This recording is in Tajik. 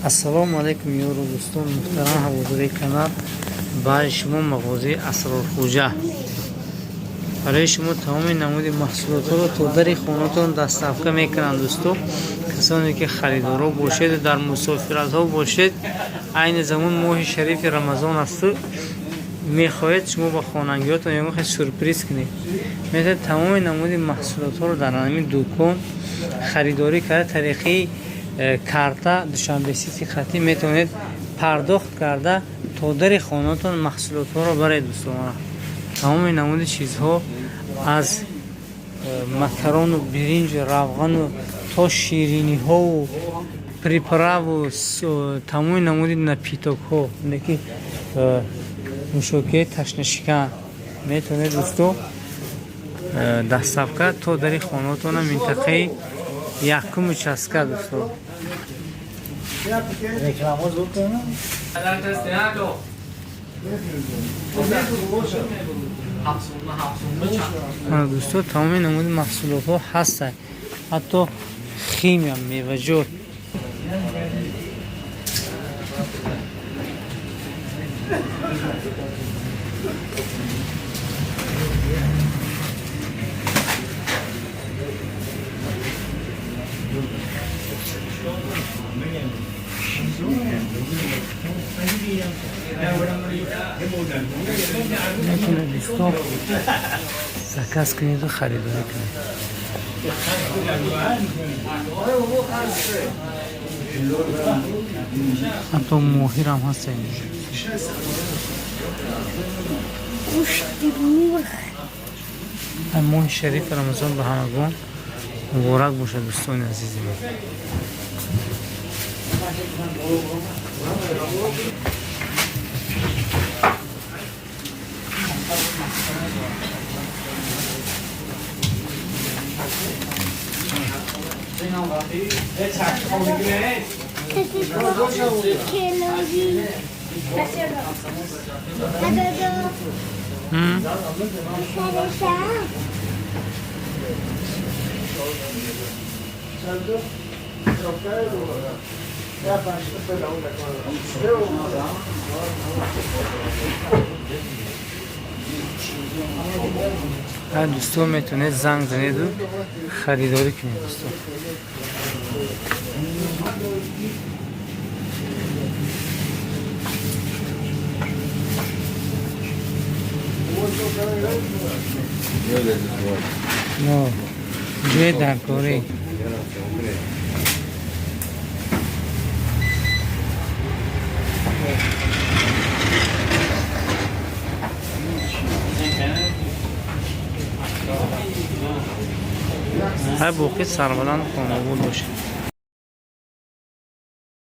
Ассалому алайкум, ёру дӯстон, муҳтарам ҳаводори канал. Баъди шумо мағозаи Асрорхӯҷа барои шумо тамоми намуди маҳсулотҳоро то дари хонатон доставка мекунанд. Дӯсто, касоне ки харидоро бошед, дар мусофиратҳо бошед, айни замон моҳи шарифи Рамазон асту мехоҳед шумо ба хонангиётон ягон хел сюрприз кунед, метавонед тамоми намуди маҳсулотҳоро дар ҳамин дукон харидорӣ карда, тариқи карта Душанбе Сити хатӣ метавонед пардохт карда, то дари хонатон маҳсулотҳоро баред. Дӯстона, тамоми намуди чизҳо аз макарону биринҷу равғану то шириниҳову приправу тамоми намуди напитокҳо, ки нӯшокиҳои ташнашикан метавонед, дӯсто, доставка то дари хонатона, минтақаи якум участка, дӯсто. Реклама зуд кунам. Дӯсто, тамоми намуди маҳсулотҳо ҳастанд, ҳатто химия, меваҷот. Метавонед, дӯсто, заказ кунеду харидорӣ кунед. Ҳатто моҳирам ҳаста инҷо. Гӯшти мурғ. Моҳи шарифи Рамазон ба ҳамагон муборак бошад, дӯстони азизи ман. Каси келоги. Дадо. Сареша. Ҳар дӯсто метавонед занг занеду харидорӣ кунед, дӯсто. Но ҷои даркорӣ. Ҳар боқӣ сарбаланд, хонобод бошед.